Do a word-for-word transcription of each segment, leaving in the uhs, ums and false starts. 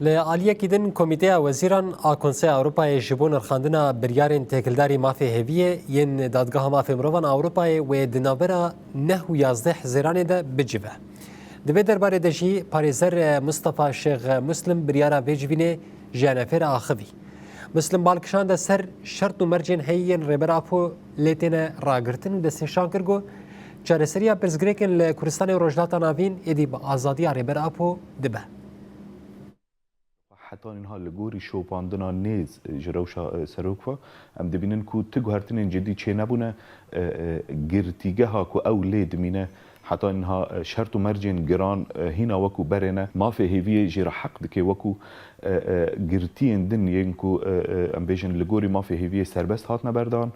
Li aliyekî din, Komîteya Wezîran a Konseya Ewropayê ji bo nirxandina biryarên têkildarî mafê hêviyê yên Dadgeha Mafê Mirovan a Ewropayê wê di navbera neh û yazdeh Hezêranê de bicive. Di vê derbarê de jî parêzer Mustafa Şêx Muslim biryara vê civînê ji Enefê re axivî. Muslim bal kişande ser şert û mercên heyî yên Rêber Apo lê têne ragirtin û destnîşan kir ku çareseriya pirsgirêkên li Kurdistanê û Rojhilata Navîn êdî bi azadiya Rêber Apo dibe. Heta niha li gorî şopandina nêz ji rewşa, e, serok ve, em dibînin ku ti guhertinên cidî çênebûne, e, e, girtîgeha ku ew lê dimîne, heta niha, e, şert û mercên giran, e, hîna wekû berê ne. Mafê hêviyê jê re heq dike wekû, e, e, girtiyên din yên ku, e, e, em bêjin li gorî mafê hêviyê serbest hatine berdan,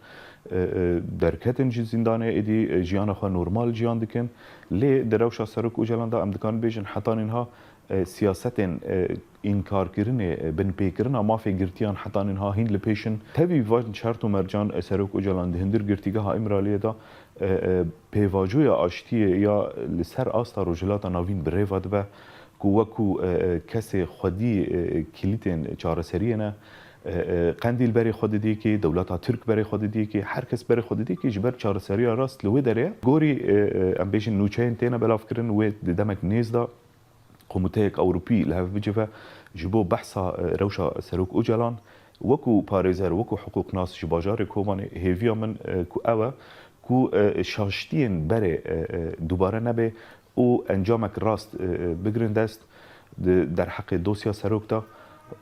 e, e, derketin ji zîndanê êdî, e, jiyana xwe normal jiyan dikin. Lê di rewşa Serok Ocalan de em dikarin bêjin heta niha, e, siyasetên, e, înkarkirinê, e, binpêkirina mafê girtiyan heta niha hîn li pêş in. Tevî van şert û mercan, e, Serok Ocalan di hundir girtîgeha Îmraliyê de, e, e, pêvajoya aştiyê ya li ser asta Rojhilata Navîn bi rê ve dibe ku wekû, e, e, kesê xwedî, e, kilîtên çareseriyê ne. E, e, Qendîl berê xwe didî kê, dewleta Tirk berê xwe didî kê, her kes berê xwe didî kê ji ber çareseriya rast li wê derê ye. Gorî, e, e, em bêjin nûçeyên têne belavkirin wê di demek nêz de komuteyek Ewropî li hev bicive ji bo behsa, e, rewşa Serok Ocalan. Wekû parêzer, wekû hiqûqnas ji bajarê Kobanê hêviya min, e, ku ew e ku, e, şaştiyên berê, e, e, dubare nebe û encamek rast, e, e, bigirin dest di derheqê dosya Serok de.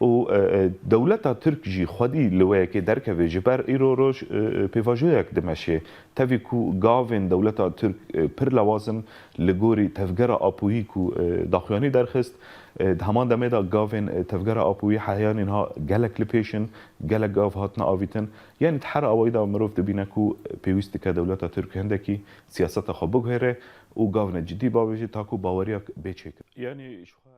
Û, e, e, dewleta Tirk jî xwedî li wê yekê derkeve ji ber îro roj, e, e, pêvajoyek dimeşê. Tevî ku gavên dewleta Tirk, e, pir lewaz in li gorî tevgera Apoyî ku, e, daxuyanî derxist, e, di heman demê de gavên, e, tevgera Apoyî heya niha gelek li pêş in, gelek gav hatine avîtin. Yanî di her awayî de mirov dibîne ku pêwîst dike dewleta Tirk hindekî siyaseta xwe biguhêre û gavne cidî bavêje ta ku baweriyak bê çêkirin. Yanî ji xwe